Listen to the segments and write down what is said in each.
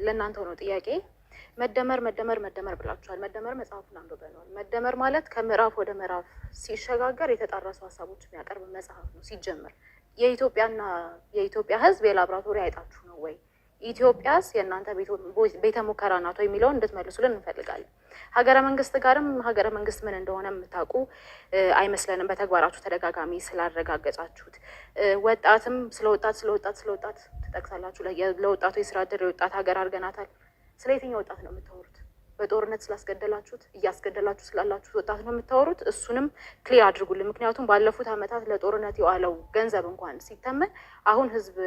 ለእናንተው ነው ጥያቄ። መደመር መደመር መደመር ብላችኋል። መደመር መጽሐፉን አንብበነዋል። መደመር ማለት ከምዕራፍ ወደ ምዕራፍ ሲሸጋገር የተጣረሱ ሀሳቦች የሚያቀርብ መጽሐፍ ነው። ሲጀምር የኢትዮጵያና የኢትዮጵያ ሕዝብ የላብራቶሪ አይጣችሁ ነው ወይ? ኢትዮጵያስ የእናንተ ቤተ ሙከራ ናት ወይ የሚለውን እንድትመልሱልን እንፈልጋለን። ሀገረ መንግስት ጋርም ሀገረ መንግስት ምን እንደሆነ የምታውቁ አይመስለንም፣ በተግባራችሁ ተደጋጋሚ ስላረጋገጣችሁት። ወጣትም ስለ ወጣት ስለ ወጣት ስለ ወጣት ትጠቅሳላችሁ። ለወጣቱ የስራ እድል የወጣት ሀገር አድርገናታል። ስለ የትኛው ወጣት ነው የምታወሩት? በጦርነት ስላስገደላችሁት፣ እያስገደላችሁ ስላላችሁት ወጣት ነው የምታወሩት? እሱንም clear አድርጉልን። ምክንያቱም ባለፉት ዓመታት ለጦርነት የዋለው ገንዘብ እንኳን ሲተመን አሁን ህዝብ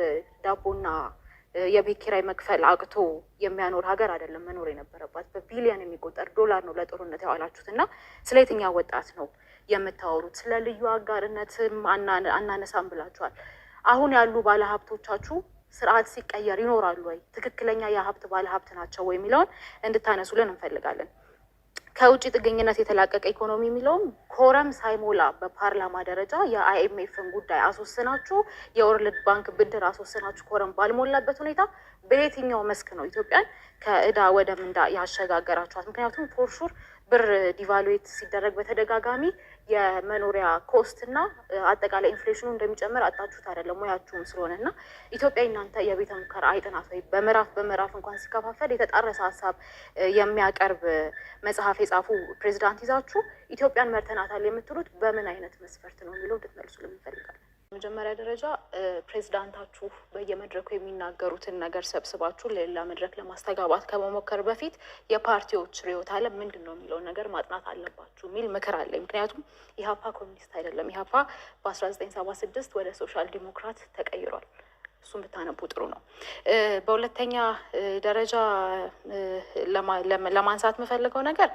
ዳቦና የቤት ኪራይ መክፈል አቅቶ የሚያኖር ሀገር አይደለም መኖር የነበረባት። በቢሊዮን የሚቆጠር ዶላር ነው ለጦርነት ያዋላችሁት እና ስለ የትኛው ወጣት ነው የምታወሩት? ስለ ልዩ አጋርነትም አናነሳም ብላችኋል። አሁን ያሉ ባለሀብቶቻችሁ ስርዓት ሲቀየር ይኖራሉ ወይ? ትክክለኛ የሀብት ባለሀብት ናቸው ወይ የሚለውን እንድታነሱልን እንፈልጋለን። ከውጭ ጥገኝነት የተላቀቀ ኢኮኖሚ የሚለውም quorum ሳይሞላ በፓርላማ ደረጃ የ IMF ን ጉዳይ አስወስናችሁ፣ የ World Bank ብድር አስወስናችሁ፣ quorum ባልሞላበት ሁኔታ በየትኛው መስክ ነው ኢትዮጵያን ከእዳ ወደ ምንዳ ያሸጋገራችኋት? ምክንያቱም for sure ብር devaluate ሲደረግ በተደጋጋሚ የመኖሪያ cost እና አጠቃላይ inflation ኑ እንደሚጨምር አጣችሁት አይደለም፣ ሙያችሁም ስለሆነ። እና ኢትዮጵያ እናንተ የቤተ ሙከራ አይጥ ናት ወይ? በምዕራፍ በምዕራፍ እንኳን ሲከፋፈል የተጣረሰ ሀሳብ የሚያቀርብ መጽሐፍ የጻፉ ፕሬዚዳንት ይዛችሁ ኢትዮጵያን መርተናታል የምትሉት በምን አይነት መስፈርት ነው የሚለው እንድትመልሱልን እንፈልጋለን። መጀመሪያ ደረጃ ፕሬዚዳንታችሁ በየመድረኩ የሚናገሩትን ነገር ሰብስባችሁ ለሌላ መድረክ ለማስተጋባት ከመሞከር በፊት የፓርቲዎች ርዕዮተ ዓለም ምንድን ነው የሚለውን ነገር ማጥናት አለባችሁ የሚል ምክር አለኝ። ምክንያቱም ኢህአፓ ኮሚኒስት አይደለም። ኢህአፓ በ1976 ወደ ሶሻል ዲሞክራት ተቀይሯል። እሱን ብታነቡ ጥሩ ነው። በሁለተኛ ደረጃ ለማንሳት የምፈልገው ነገር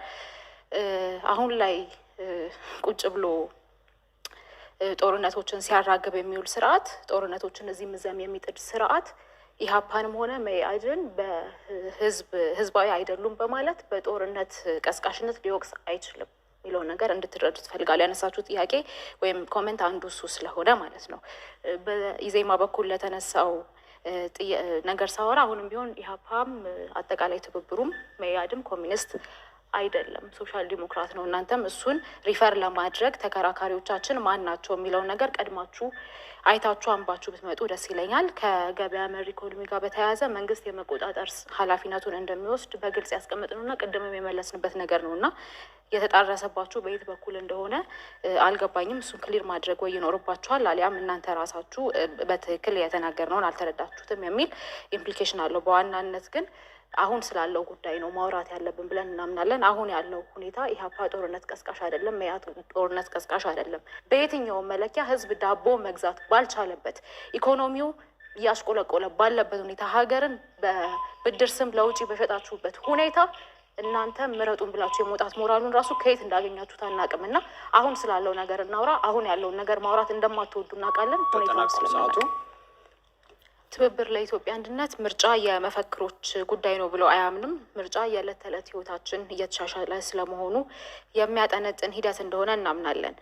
አሁን ላይ ቁጭ ብሎ ጦርነቶችን ሲያራግብ የሚውል ስርዓት፣ ጦርነቶችን እዚህም እዚያም የሚጥድ ስርዓት ኢህአፓንም ሆነ መኢአድን በህዝብ ህዝባዊ አይደሉም በማለት በጦርነት ቀስቃሽነት ሊወቅስ አይችልም የሚለውን ነገር እንድትረዱ ትፈልጋለሁ። ያነሳችሁ ጥያቄ ወይም comment አንዱ እሱ ስለሆነ ማለት ነው። በኢዜማ በኩል ለተነሳው ነገር ሳወራ አሁንም ቢሆን ኢህአፓም አጠቃላይ ትብብሩም መኢአድም ኮሚኒስት አይደለም፣ ሶሻል ዲሞክራት ነው። እናንተም እሱን refer ለማድረግ ተከራካሪዎቻችን ማን ናቸው የሚለውን ነገር ቀድማችሁ አይታችሁ አንባችሁ ብትመጡ ደስ ይለኛል። ከገበያ መር ኢኮኖሚ ጋር በተያያዘ መንግስት የመቆጣጠር ኃላፊነቱን እንደሚወስድ በግልጽ ያስቀመጥነውና ቅድምም የመለስንበት ነገር ነው እና የተጣረሰባችሁ በየት በኩል እንደሆነ አልገባኝም። እሱን clear ማድረግ ወይ ይኖርባችኋል፣ አሊያም እናንተ ራሳችሁ በትክክል የተናገርነውን አልተረዳችሁትም የሚል implication አለው። በዋናነት ግን አሁን ስላለው ጉዳይ ነው ማውራት ያለብን ብለን እናምናለን። አሁን ያለው ሁኔታ ኢህአፓ ጦርነት ቀስቃሽ አይደለም፣ መኢአድ ጦርነት ቀስቃሽ አይደለም። በየትኛውም መለኪያ ህዝብ ዳቦ መግዛት ባልቻለበት፣ ኢኮኖሚው እያሽቆለቆለ ባለበት ሁኔታ፣ ሀገርን በብድር ስም ለውጪ በሸጣችሁበት ሁኔታ እናንተ ምረጡን ብላችሁ የመውጣት ሞራሉን ራሱ ከየት እንዳገኛችሁት አናውቅም። እና አሁን ስላለው ነገር እናውራ። አሁን ያለውን ነገር ማውራት እንደማትወዱ እናውቃለን። ሁኔታውን ተጠናቋል ሰዓቱ። ስለምናውቅ ትብብር ለኢትዮጵያ አንድነት ምርጫ የመፈክሮች ጉዳይ ነው ብሎ አያምንም። ምርጫ የዕለት ተዕለት ህይወታችን እየተሻሻለ ስለመሆኑ የሚያጠነጥን ሂደት እንደሆነ እናምናለን።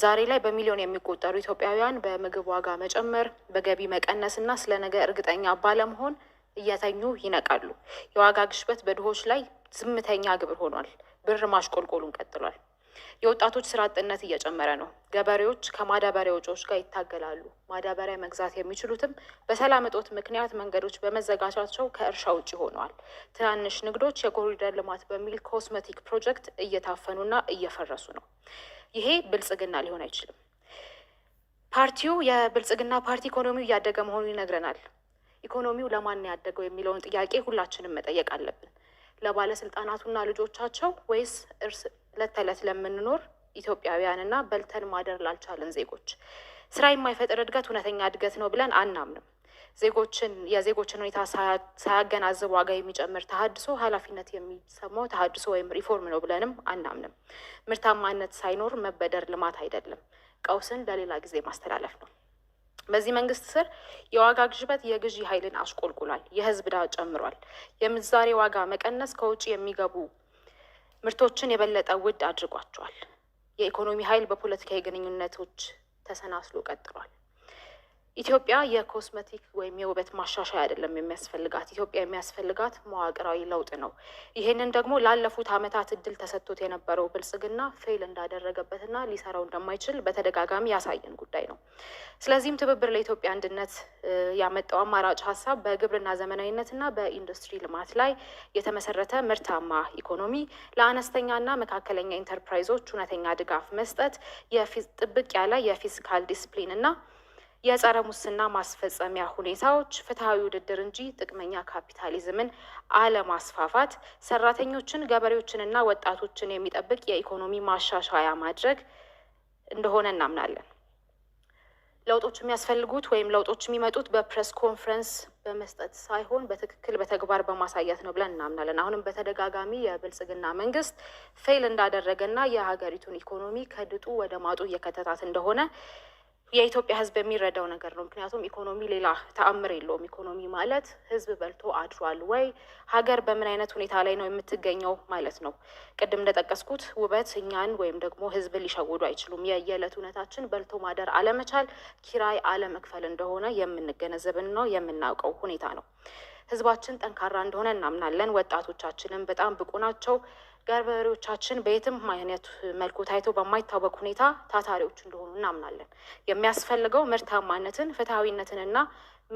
ዛሬ ላይ በሚሊዮን የሚቆጠሩ ኢትዮጵያውያን በምግብ ዋጋ መጨመር፣ በገቢ መቀነስ እና ስለ ነገ እርግጠኛ ባለመሆን እየተኙ ይነቃሉ። የዋጋ ግሽበት በድሆች ላይ ዝምተኛ ግብር ሆኗል። ብር ማሽቆልቆሉን ቀጥሏል። የወጣቶች ስራ አጥነት እየጨመረ ነው። ገበሬዎች ከማዳበሪያ ወጪዎች ጋር ይታገላሉ። ማዳበሪያ መግዛት የሚችሉትም በሰላም እጦት ምክንያት መንገዶች በመዘጋታቸው ከእርሻ ውጭ ሆነዋል። ትናንሽ ንግዶች የኮሪደር ልማት በሚል cosmetic ፕሮጀክት እየታፈኑና እየፈረሱ ነው። ይሄ ብልጽግና ሊሆን አይችልም። ፓርቲው የብልጽግና ፓርቲ ኢኮኖሚው እያደገ መሆኑን ይነግረናል። ኢኮኖሚው ለማን ነው ያደገው የሚለውን ጥያቄ ሁላችንም መጠየቅ አለብን። ለባለስልጣናቱና ልጆቻቸው ወይስ እርስ ዕለት ተዕለት ለምንኖር ኢትዮጵያውያንና በልተን ማደር ላልቻለን ዜጎች? ስራ የማይፈጥር እድገት እውነተኛ እድገት ነው ብለን አናምንም። ዜጎችን የዜጎችን ሁኔታ ሳያገናዝብ ዋጋ የሚጨምር ተሀድሶ ኃላፊነት የሚሰማው ተሀድሶ ወይም ሪፎርም ነው ብለንም አናምንም። ምርታማነት ሳይኖር መበደር ልማት አይደለም፣ ቀውስን ለሌላ ጊዜ ማስተላለፍ ነው። በዚህ መንግስት ስር የዋጋ ግሽበት የግዢ ኃይልን አሽቆልቁሏል። የህዝብ ዕዳ ጨምሯል። የምንዛሬ ዋጋ መቀነስ ከውጭ የሚገቡ ምርቶችን የበለጠ ውድ አድርጓቸዋል። የኢኮኖሚ ኃይል በፖለቲካዊ ግንኙነቶች ተሰናስሎ ቀጥሏል። ኢትዮጵያ የ cosmetic ወይም የውበት ማሻሻያ አይደለም የሚያስፈልጋት። ኢትዮጵያ የሚያስፈልጋት መዋቅራዊ ለውጥ ነው። ይህንን ደግሞ ላለፉት ዓመታት እድል ተሰጥቶት የነበረው ብልጽግና fail እንዳደረገበትና ሊሰራው እንደማይችል በተደጋጋሚ ያሳየን ጉዳይ ነው። ስለዚህም ትብብር ለኢትዮጵያ አንድነት ያመጣው አማራጭ ሀሳብ በግብርና ዘመናዊነትና በኢንዱስትሪ ልማት ላይ የተመሰረተ ምርታማ ኢኮኖሚ፣ ለአነስተኛና መካከለኛ ኢንተርፕራይዞች እውነተኛ ድጋፍ መስጠት፣ ጥብቅ ያለ የ fiscal discipline እና የጸረ ሙስና ማስፈጸሚያ ሁኔታዎች፣ ፍትሐዊ ውድድር እንጂ ጥቅመኛ ካፒታሊዝምን አለማስፋፋት፣ ሰራተኞችን፣ ገበሬዎችንና ወጣቶችን የሚጠብቅ የኢኮኖሚ ማሻሻያ ማድረግ እንደሆነ እናምናለን። ለውጦች የሚያስፈልጉት ወይም ለውጦች የሚመጡት በ press conference በመስጠት ሳይሆን በትክክል በተግባር በማሳየት ነው ብለን እናምናለን። አሁንም በተደጋጋሚ የብልጽግና መንግስት fail እንዳደረገና የሀገሪቱን ኢኮኖሚ ከድጡ ወደ ማጡ እየከተታት እንደሆነ የኢትዮጵያ ሕዝብ የሚረዳው ነገር ነው። ምክንያቱም ኢኮኖሚ ሌላ ተአምር የለውም። ኢኮኖሚ ማለት ሕዝብ በልቶ አድሯል ወይ፣ ሀገር በምን አይነት ሁኔታ ላይ ነው የምትገኘው ማለት ነው። ቅድም እንደጠቀስኩት ውበት እኛን ወይም ደግሞ ሕዝብን ሊሸውዱ አይችሉም። የየዕለት እውነታችን በልቶ ማደር አለመቻል፣ ኪራይ አለመክፈል እንደሆነ የምንገነዘብን ነው የምናውቀው ሁኔታ ነው። ሕዝባችን ጠንካራ እንደሆነ እናምናለን። ወጣቶቻችንም በጣም ብቁ ናቸው። ገበሬዎቻችን በየትም አይነት መልኩ ታይቶ በማይታወቅ ሁኔታ ታታሪዎች እንደሆኑ እናምናለን። የሚያስፈልገው ምርታማነትን፣ ፍትሐዊነትንና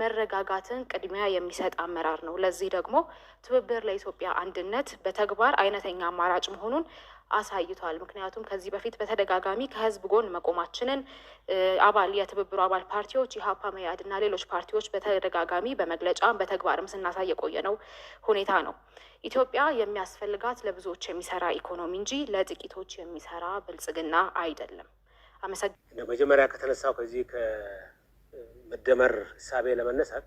መረጋጋትን ቅድሚያ የሚሰጥ አመራር ነው። ለዚህ ደግሞ ትብብር ለኢትዮጵያ አንድነት በተግባር አይነተኛ አማራጭ መሆኑን አሳይቷል። ምክንያቱም ከዚህ በፊት በተደጋጋሚ ከህዝብ ጎን መቆማችንን አባል የትብብሩ አባል ፓርቲዎች ኢህአፓ፣ መኢአድ እና ሌሎች ፓርቲዎች በተደጋጋሚ በመግለጫም በተግባርም ስናሳይ የቆየነው ሁኔታ ነው። ኢትዮጵያ የሚያስፈልጋት ለብዙዎች የሚሰራ ኢኮኖሚ እንጂ ለጥቂቶች የሚሰራ ብልጽግና አይደለም። አመሰግናለሁ። መጀመሪያ ከተነሳው ከዚህ ከመደመር እሳቤ ለመነሳት፣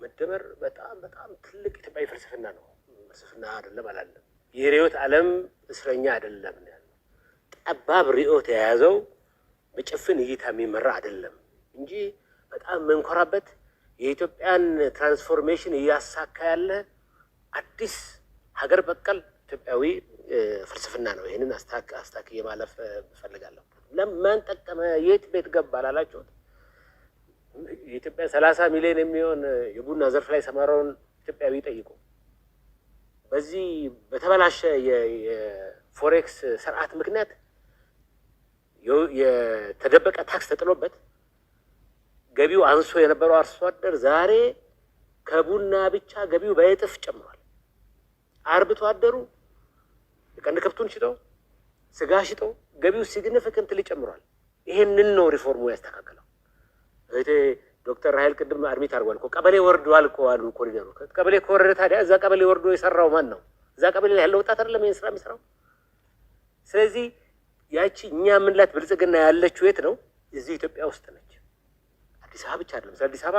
መደመር በጣም በጣም ትልቅ ኢትዮጵያዊ ፍልስፍና ነው። ፍልስፍና አይደለም አላለም። የርዕዮተ ዓለም እስረኛ አይደለም ያለው። ጠባብ ርዕዮት የያዘው በጭፍን እይታ የሚመራ አይደለም እንጂ በጣም የምንኮራበት የኢትዮጵያን transformation እያሳካ ያለ አዲስ ሀገር በቀል ኢትዮጵያዊ ፍልስፍና ነው። ይህንን አስታክዬ ማለፍ እፈልጋለሁ። ለማን ጠቀመ፣ የት ቤት ገባ ላላችሁት፣ የኢትዮጵያ 30 ሚሊዮን የሚሆን የቡና ዘርፍ ላይ የሰማራውን ኢትዮጵያዊ ጠይቁ። በዚህ በተበላሸ የ forex ስርዓት ምክንያት የተደበቀ ታክስ ተጥሎበት ገቢው አንሶ የነበረው አርሶ አደር ዛሬ ከቡና ብቻ ገቢው በእጥፍ ጨምሯል። አርብቶ አደሩ የቀንድ ከብቱን ሽጦ፣ ስጋ ሽጦ ገቢው significantly ጨምሯል። ይሄንን ነው ሪፎርሙ ያስተካከለው። እህቴ ዶክተር ራሄል ቅድም admit አድርጓል እኮ፣ ቀበሌ ወርዷል እኮ አሉ ኮሪደሩ። ቀበሌ ከወረደ ታዲያ እዛ ቀበሌ ወርዶ የሰራው ማን ነው? እዛ ቀበሌ ላይ ያለው ወጣት አይደለም ይሄን ስራ የሚሰራው? ስለዚህ ያቺ እኛ የምንላት ብልጽግና ያለችው የት ነው? እዚህ ኢትዮጵያ ውስጥ ነች። አዲስ አበባ ብቻ አይደለም። ስለ አዲስ አበባ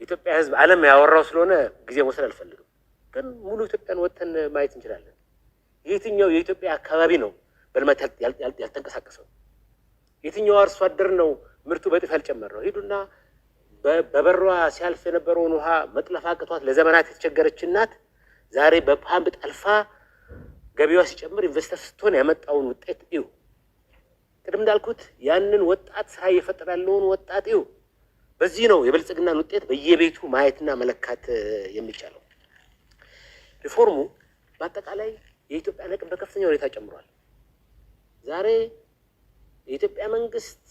የኢትዮጵያ ሕዝብ ዓለም ያወራው ስለሆነ ጊዜ መውሰድ አልፈልግም። ግን ሙሉ ኢትዮጵያን ወጥተን ማየት እንችላለን። የትኛው የኢትዮጵያ አካባቢ ነው በልማት ያልተንቀሳቀሰው? የትኛው አርሶ አደር ነው ምርቱ በእጥፍ ያልጨመረው? ሂዱና በበሯ ሲያልፍ የነበረውን ውሃ መጥለፍ አቅቷት ለዘመናት የተቸገረች እናት ዛሬ በፓምፕ ጠልፋ ገቢዋ ሲጨምር investor ስትሆን ያመጣውን ውጤት እዩ። ቅድም እንዳልኩት ያንን ወጣት ስራ እየፈጠረ ያለውን ወጣት እዩ። በዚህ ነው የብልጽግናን ውጤት በየቤቱ ማየትና መለካት የሚቻለው። ሪፎርሙ በአጠቃላይ የኢትዮጵያን አቅም በከፍተኛ ሁኔታ ጨምሯል። ዛሬ የኢትዮጵያ መንግስት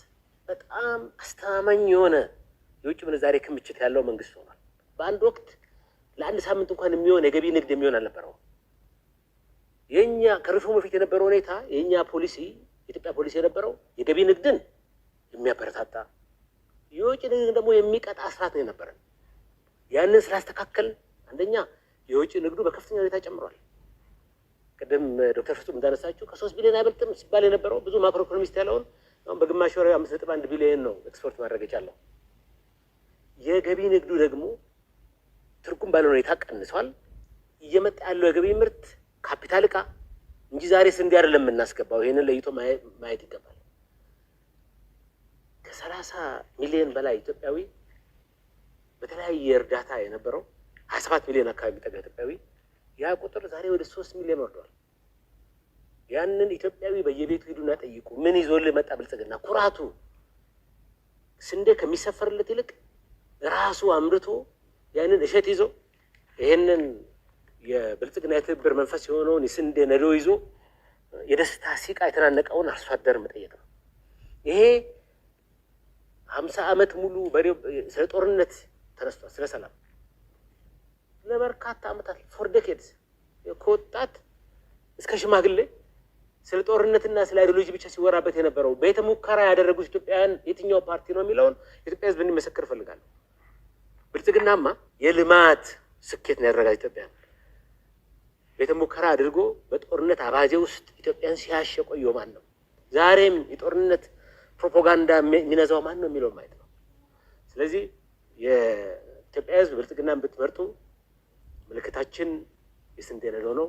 በጣም አስተማማኝ የሆነ የውጭ ምንዛሬ ክምችት ያለው መንግስት ሆኗል። በአንድ ወቅት ለአንድ ሳምንት እንኳን የሚሆን የገቢ ንግድ የሚሆን አልነበረውም። የኛ ከሪፎርሙ በፊት የነበረው ሁኔታ፣ የኛ ፖሊሲ፣ የኢትዮጵያ ፖሊሲ የነበረው የገቢ ንግድን የሚያበረታታ፣ የውጭ ንግድን ደግሞ የሚቀጣ ስርዓት ነው የነበረን። ያንን ስላስተካከል አንደኛ የውጭ ንግዱ በከፍተኛ ሁኔታ ጨምሯል። ቅድም ዶክተር ፍጹም እንዳነሳችሁ ከ3 ቢሊዮን አይበልጥም ሲባል የነበረው ብዙ macro economist ያለውን አሁን በግማሽ ወር 5.1 ቢሊዮን ነው ኤክስፖርት ማድረግ የቻለው። የገቢ ንግዱ ደግሞ ትርጉም ባለ ሁኔታ ቀንሷል። እየመጣ ያለው የገቢ ምርት ካፒታል እቃ እንጂ ዛሬ ስንዴ አይደለም የምናስገባው። ይህንን ለይቶ ማየት ይገባል። ከ30 ሚሊዮን በላይ ኢትዮጵያዊ በተለያየ እርዳታ የነበረው፣ 27 ሚሊዮን አካባቢ የሚጠጋ ኢትዮጵያዊ፣ ያ ቁጥር ዛሬ ወደ 3 ሚሊዮን ወርዷል። ያንን ኢትዮጵያዊ በየቤቱ ሂዱና ጠይቁ። ምን ይዞልህ መጣ ብልጽግና? ኩራቱ ስንዴ ከሚሰፈርለት ይልቅ ራሱ አምርቶ ያንን እሸት ይዞ፣ ይህንን የብልጽግና የትብብር መንፈስ የሆነውን የስንዴ ነዶ ይዞ የደስታ ሲቃ የተናነቀውን አርሶ አደር መጠየቅ ነው። ይሄ 50 ዓመት ሙሉ ስለ ጦርነት ተነስቷል። ስለ ሰላም ለበርካታ ዓመታት፣ for decades፣ ከወጣት እስከ ሽማግሌ ስለ ጦርነትና ስለ ideology ብቻ ሲወራበት የነበረው ቤተ ሙከራ ያደረጉት ኢትዮጵያውያን የትኛው ፓርቲ ነው የሚለውን የኢትዮጵያ ሕዝብ እንዲመሰክር እፈልጋለሁ። ብልጽግናማ የልማት ስኬት ነው ያደረጋት ኢትዮጵያን። ቤተ ሙከራ አድርጎ በጦርነት አባዜ ውስጥ ኢትዮጵያን ሲያሽ የቆየው ማን ነው? ዛሬም የጦርነት ፕሮፓጋንዳ የሚነዛው ማን ነው የሚለው ማየት ነው። ስለዚህ የኢትዮጵያ ሕዝብ ብልጽግናን ብትመርጡ ምልክታችን የስንዴ ነዶ ነው።